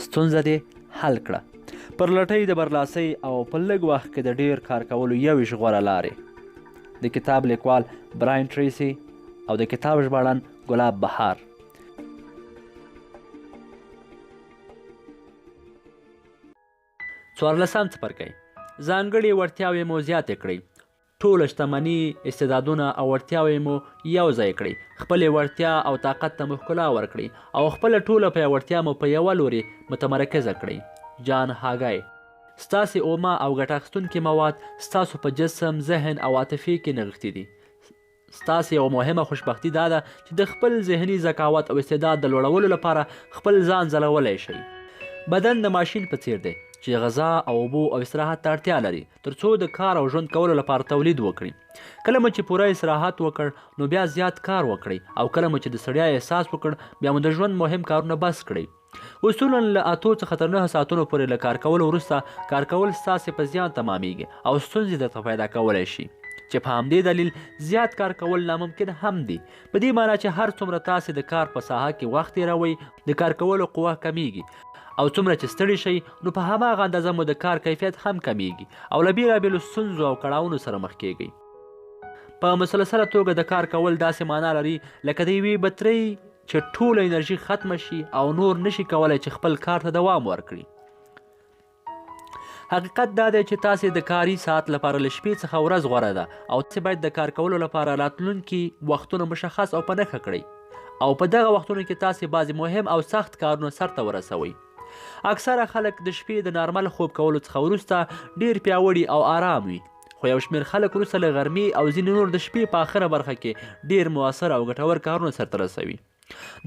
ستونزه دې حل کړه. پر لټۍ د برلاسۍ او په لږ وخت کې د ډیر کار کولو 21 غوره لارې. د کتاب لیکوال براین ټریسي او د کتاب ژباړن ګلاب بهار. څوارلسم څپرکی: ځانګړې وړتیاوې مو زیاتې کړئ. ټوله شتمني، استعدادونه او وړتیاوې مو یو ځای کړئ. خپلې وړتیا او طاقت ته مو ښکلا ورکړئ او خپله ټوله پیاوړتیا مو په یوه لوري متمرکزه کړئ. جان هاګای. ستاسې اومه او ګټه اخیستونکي مواد ستاسو په جسم، ذهن او عاطفې کې نغښتي دي. ستاسې یوه مهمه خوشبختي دا ده چې د خپل ذهني ذکاوت او استعداد د لوړولو لپاره خپل ځان ځلولی شئ. بدن د ماشین په څیر دی چې غذا او اوبو او استراحت ته اړتیا لري ترڅو د کار او ژوند کولو لپاره تولید وکړي. کله مو چې پوره استراحت وکړ نو بیا زیات کار وکړئ او کله مو چې د ستړیا احساس وکړ بیا مو د ژوند مهم کارونه بس کړئ. اصولاً له 8 څخه تر 9 ساعتونو پورې له کار کولو وروسته کار کول ستاسې په زیان تمامیږي او ستونزې درته پیدا کولی شي، چې په همدې دلیل زیات کار کول ناممکن هم دي. په دې معنی چې هر څومره تاسې د کار په ساحه کې وخت تېروئ د کار کولو قوه کمیږي او څومره چې ستړي شئ نو په هماغه اندازه مو د کار کیفیت هم کمیږي او له بېلابېلو ستونزو او کړاوونو سره مخ کیږئ. په مسلسله توګه د کار کول داسې معنا لري لکه د یوې بطرۍ چې ټوله انرژي ختمه شي او نور نشي کولی چې خپل کار ته دوام ورکړي. حقیقت دا دی چې تاسې د کاري ساعت لپاره له شپې څخه ورځ غوره ده او تاسې باید د کار کولو لپاره راتلونکي وختونه مشخص او په نښه کړئ او په دغه وختونو کې تاسې بعضې مهم او سخت کارونه سرته ورسوئ. اکثره خلک د شپې د نارمل خوب کولو څخه وروسته ډیر پیاوړي او آرام وي، خو یو شمېر خلک وروسته له غرمې او ځینې نور د شپې په آخره برخه کې ډیر مؤثر او ګټور کارونه سرته رسوي.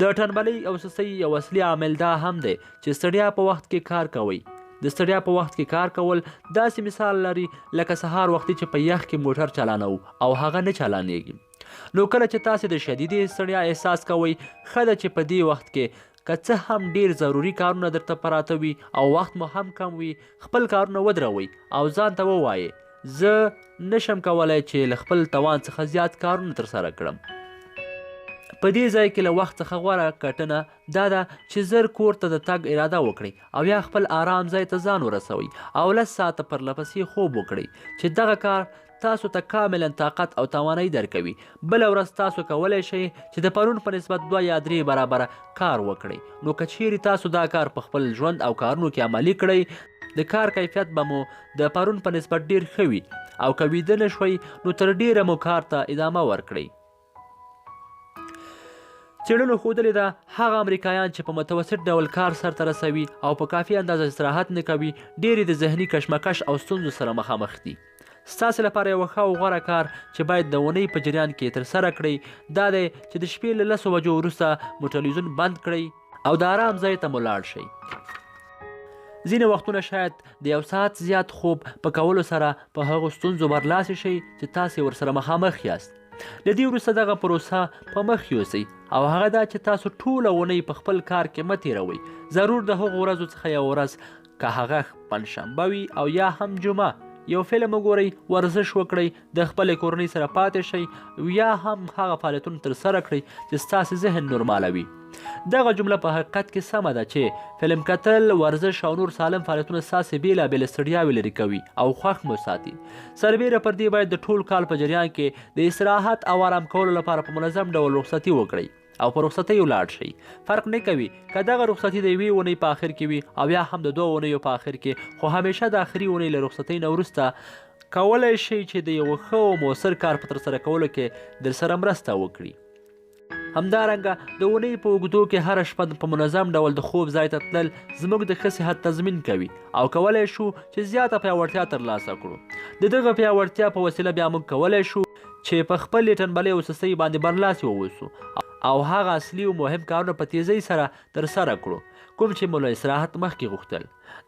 د ټنبلۍ او سستۍ یو اصلي عامل دا هم دی چې ستړیا په وخت کې کار کوئ. د ستړیا په وخت کې کار کول داسې مثال لري لکه سهار وختي چې په یخ کې موټر چلانوو او هغه نه چلانیږي. نو کله چې تاسې د شدیدې ستړیا احساس کوئ، ښه ده چې په دې وخت کې که څه هم ډیر ضروري کارونه درته پراته وي او وخت مو هم کم وي، خپل کارونه ودروئ او ځان ته ووایئ زه نشم کولی چې له خپل توان څخه زیات کارونه ترسره کړم. په دې ځای کې له وخت څخه غوره کټنه دا ده چې زر کور ته د تګ اراده وکړئ او یا خپل آرام ځای ته ځان ورسوئ او 10 ساعته پرلپسې خوب وکړئ، چې دغه کار تاسو ته کاملا طاقت او توانایي درکوي. بله ورځ تاسو کولی شئ چې د پرون په نسبت 2 یا 3 برابره کار وکړئ. نو که چیرې تاسو دا کار په خپل ژوند او کارونو کې عملي کړئ، د کار کیفیت به مو د پرون په نسبت ډیر ښه وي او که ویده نه شوئ نو تر ډیره مو کار ته ادامه ورکړئ. څېړنو ښودلې ده هغه امریکایان چې په متوسط ډول کار سرته رسوي او په کافي اندازه استراحت نه کوي، ډېرې د ذهني کشمکش او ستونزو سره مخامخ دي. ستاسې لپاره یو ښه او غوره کار چې باید د اونۍ په جریان کې ترسره کړئ دا دی چې د شپې له 10 بجو وروسته مو ټلویزیون بند کړئ او د آرام ځای ته مو لاړ شئ. ځینې وختونه شاید د یو ساعت زیات خوب په کولو سره په هغو ستونزو برلاسي شئ چې تاسې ورسره مخامخ یاست. له دې وروسته دغه پروسه په مخ یوسئ او هغه دا چې تاسو ټوله اونۍ په خپل کار کې مه تېروئ. ضرور د هغو ورځو څخه یوه ورځ که هغه پنجشنبه وي او یا هم جمعه یو فلم وګورئ، ورزش وکړئ، د خپلې کورنۍ سره پاتې شئ یا هم هغه فعالیتونه ترسره کړئ چې ستاسې ذهن نورمالوي. دغه جمله په حقیقت کې سمه ده چې فلم کتل، ورزش او نور سالم فعالیتونه ستاسې بېلابېلې ستړیاوې لرې کوي او خوښ مو ساتي. سربېره پر دې باید د ټول کال په جریان کې د استراحت او آرام کولو لپاره په منظم ډول رخصتي وکړئ او په رخصتیو لاړ شئ. فرق نه کوي که دغه رخصتي د یوې اونۍ په آخر کې وي او یا هم د 2 اونیو په آخر کې، خو همیشه د آخري اونۍ له رخصتۍ نه وروسته کولی شئ چې د یو ښه او موثر کار په ترسره کولو کې درسره مرسته وکړي. همدارنګه د اونۍ په اوږدو کې هره شپه په منظم ډول د خوب ځای ته تلل زموږ د ښه صحت تضمین کوي او کولی شو چې زیاته پیاوړتیا ترلاسه کړو. د دغه پیاوړتیا په وسیله بیا موږ کولی شو چې په خپلې ټنبلۍ او سستۍ باندې برلاسي واوسو او هغه اصلي او مهم کارونه په تیزۍ سره ترسره کړو کوم چې مو له استراحت مخکې غوښتل.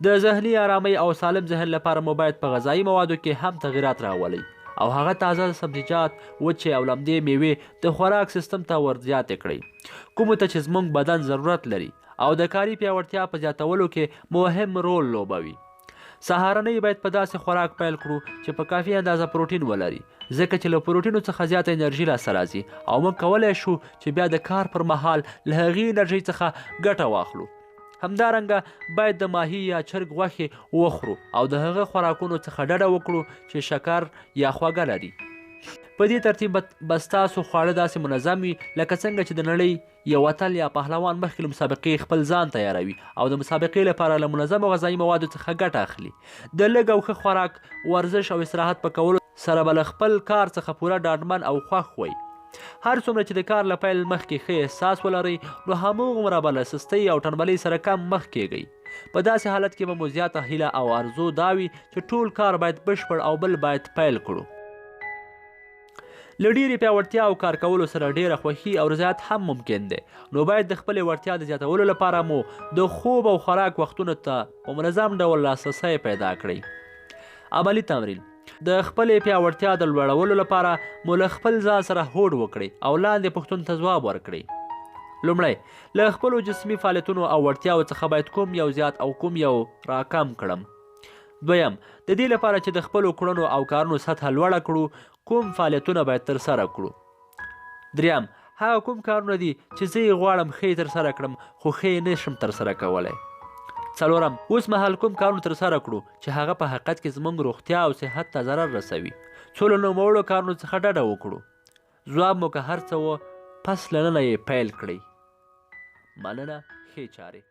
د ذهني آرامۍ او سالم ذهن لپاره مو باید په غذایي موادو کې هم تغیرات راولئ او هغه تازه سبزیجات، وچې او لمدې میوې د خوراک سیستم ته ور زیاتې کړئ، کومو ته چې زموږ بدن ضرورت لري او د کاري پیاوړتیا په زیاتولو کې مهم رول لوبوي. سهارنۍ باید په داسې خوراک پیل کړو چې په کافي اندازه پروټین ولري، ځکه چې له پروټینو څخه زیاته انرژي لاسته راځي او موږ کولی شو چې بیا د کار پر مهال له هغې انرژۍ څخه ګټه واخلو. همدارنګه باید د ماهي یا چرګ غوښې وخورو او د هغه خوراکونو څخه ډډه وکړو چې شکر یا خوږه لري. په دې ترتیب به ستاسو خواړه داسې منظم وي لکه څنګه چې د نړۍ یو اتل یا پهلوان مخکې له مسابقې خپل ځان تیاروي او د مسابقې لپاره له منظمو غذایي موادو څخه ګټه اخلي. د لږ او ښه خوراک، ورزش او استراحت په کولو سره به له خپل کار څخه پوره ډاډمن او خوښ وئ. هر څومره چې د کار له پیل مخکې ښه احساس ولرئ، نو هموغومره به له سستۍ او ټنبلۍ سره کم مخ کیږئ. په داسې حالت کې به مو زیاته هیله او ارزو دا وي چې ټول کار باید بشپړ او بل باید پیل کړو. له ډېرې پیاوړتیا او کار کولو سره ډېره خوښي او رضایت هم ممکن دی، نو باید د خپلې وړتیا د زیاتولو لپاره مو د خوب او خوراک وختونو ته په منظم ډول لاسرسی پیدا کړئ. عملي تمرین: د خپلې پیاوړتیا د لوړولو لپاره مو له خپل ځان سره هوډ وکړئ او لاندې پوښتنو ته ځواب ورکړئ. لومړی، له خپلو جسمي فعالیتونو او وړتیاوو څخه باید کوم یو زیات او کوم یو راکم کړم؟ دویم، د دې لپاره چې د خپلو کړنو او کارونو سطحه لوړه کړو، کوم فعالیتونه باید ترسره کړو؟ دریم، هغه کوم کارونه دي چې زه یې غواړم ښه یې ترسره کړم خو ښه یې نشم ترسره کولی؟ څلورم، اوس مهال کوم کارونه ترسره کړو چې هغه په حقیقت کې زموږ روغتیا او صحت ته ضرر رسوي، څو له نوموړو کارونو څخه ډډه وکړو؟ ځواب مو که هر څه و، پس له ننه یې پیل کړئ. مننه، ښې چارې.